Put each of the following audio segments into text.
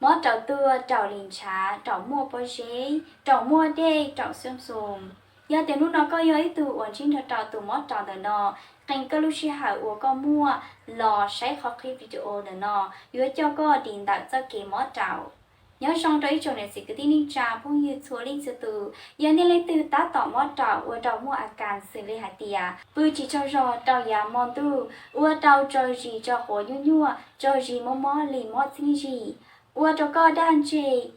Mob raum tuag, raum lim ntshav, raum muaj pob zeb, raum muaj dej, raum xoo xoo. Yog tias hnub no koj yog ib tug uas ntsib nrog rau tus mob raum ntawm no, qee koj lub sij hawm uas koj muaj los saib qhov clip video ntawm no, yuav coj koj dim ntawm txoj kev mob raum. Nyob zoo rau ib tsoom niam txiv kwv tij neej tsa phooj ywg txhua leej txhua tus, yog nej leej twg tab tom mob raum ua rau muaj a kas xws li hais tias pw tsis tsaug zog rau yav hmo ntuj, ua rau tsaug zis tsaug quav nyuaj nyuaj, tsaug zis mob mob li mob txheeb zis, ua rau koj daj ntseg,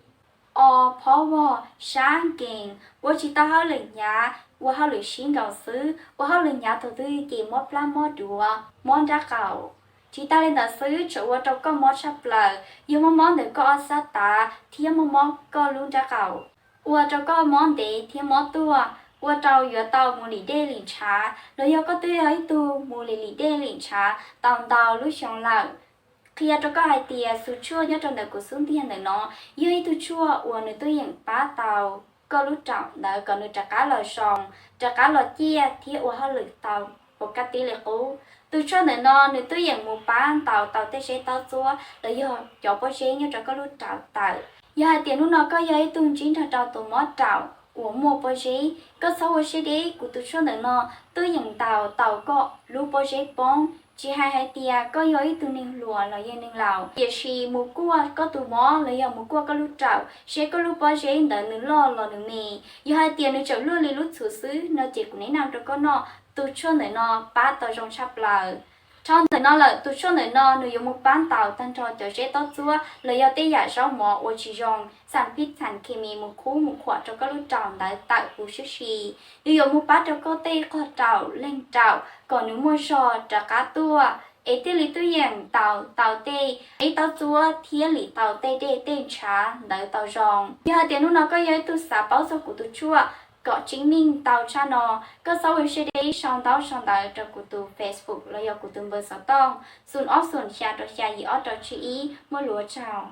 o phob vog, sab nkees, ua tsis tau hauj lwm hnyav, ua hauj lwm sib nkaus xwb, ua hauj lwm hnyav thaum twg ces mob plab mob duav, mob nrab qaum. Tsis tas li ntawd xwb, tseem ua rau koj mob tshaj plaws, yog mob mob ntawm koj ob sab tav thiab mob mob koj lub nrab qaum, ua rau koj mob ntev thiab mob tuaj, ua rau yuav tau mus lim dej lim ntshav, los yog koj twb yog ib tug mus lim lim dej lim ntshav tau ntau lub xyoo lawm. Qhia rau koj hais tias xu tshuaj nyob rau ntawm kuv xub ntiag ntawm no yog ib tug tshuaj uas nws twb yeem pab tau koj lub raum ntawd kom nws rov qab los zoo, rov qab los ciaj thiab ua hauj lwm tau ua kab tib li qub. Tus tshuaj ntawm no nws twb yeem mus pab ntaus tau tej zeb taub txuab los yog cov pob zeb nyob rau koj lub raum tawm. Yog hais tias hnub no koj yog ib tug ntsib nrog rau tus mob raum uas muaj pob zeb, koj txhob ua siab deb, kuv tus tshuaj ntawm no twb yeem ntaus tau koj lub pob zeb poob. Tsis hais hais tias koj yog ib tug neeg hluas los yog neeg laus, tiam sis mus kuaj koj tus mob los yog mus kuaj koj lub raum seb koj lub pob zeb ntawd nws loj los nws me. Yog hais tias nws tseem luaj li lub txhuv xwb no ces kuv neb naj rau koj noj tus tshuaj ntawm no pab tau zoo tshaj plaws. Dhau ntawm no lawm, tus tshuaj ntawm no nws yuav mus pab ntaus tag nrho cov zeb taub txuab los yog tej yam zaub mov uas tsis zoo, xam phij xam khes mis mus khub mus khuam rau koj lub raum ntawd tawm huv sib si. Nws yuav mus pab rau koj tej qog raum leeg raum kom nws muaj zog rov qab tuaj, es thiaj li twb yeem ntaus tau tej zeb taub txuab thiab lim tau tej dej tej ntshav ntawd tau zoo. Yog hais tias hnub no koj yog ib tug xav paub txog kuv tus tshuaj kom tseeb meej tau tshaj no, koj txhob ua siab deb sau ntaub sau ntawv rau kuv tus Facebook los yog kuv tus npawb xov tooj xoom ob xoom xya rau xya yim ob rau tsib ib. Muaj lus ua tsaug.